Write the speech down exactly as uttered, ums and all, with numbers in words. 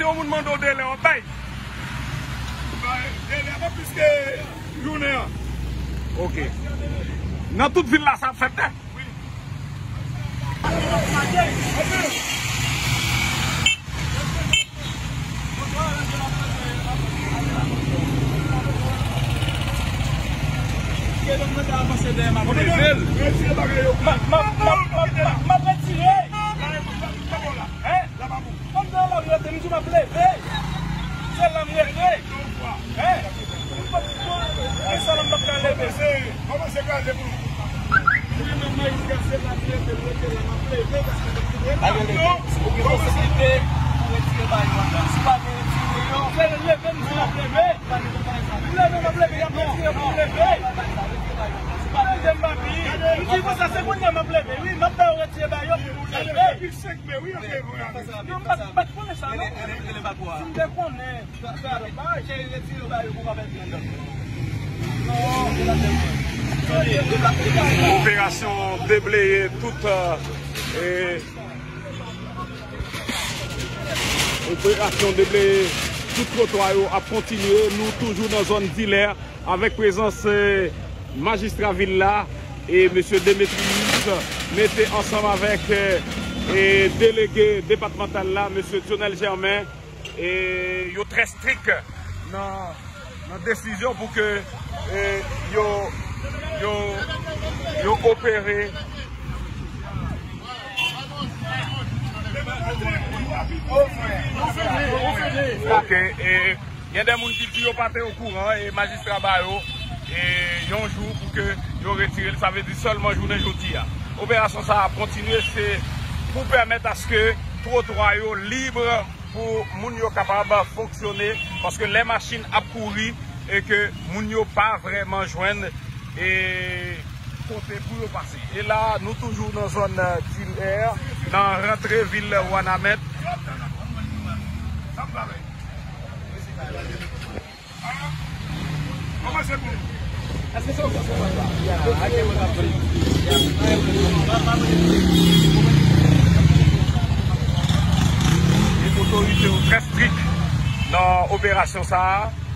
Yon moun mande w delè, w ap bay? Bay delè pa plis ke jounen an. Ok. Nan tout vil la, sa ap fèt nèt? Wi. M ap retire. Hein? Kòm nan lari yo te, m di m ap leve. Se la m rete. Hein? M p ap, e sa la m p ap ka leve. Kòmanse kraze pou nou. Mwen menm majistra, se la m rete, m rete la, m ap leve paske m ap leve. Pa gen leve. Si w gen posiblite pou retire bayo anndan. Si w pa gen, retire yo. Se leve m di m ap leve. M leve, m ap leve, y ap retire pou m leve. Kite m, papi. M di konsa, se kounye a m ap leve. Wi, m ap fè yo retire bayo pou nou leve. Non, m pa t, pa t konnen sa, non. Si m te konnen. Operasyon debleye tout, euh, e, operasyon debleye tout twotwa yo ap kontinye. Nou toujou nan zòn Dilè avèk prezans, e, majistra vil la e mesye Demetrius mete ansanm avèk, e, e, delege depatmantal la, mesye Dionel Germain. E yo trè strik nan, nan desizyon pou ke, e, yo, yo, yo opere. Ok, e gen de moun ki di yo pa te okouran, e majistra ba yo, e, yon jou pou ke yo retire l, sa vle di sèlman jounen jodi a. Operasyon sa a ap kontinye, se pou pèmèt aske twotwa yo lib pou moun yo kapab fonksyone, paske lè machin ap kouri e ke moun yo pa vrèman jwenn, e, kote pou yo pase. E la, nou toujou nan zòn, e, Dilè, nan rantre vil Wanament. E otorite yo trè strik nan operasyon sa a.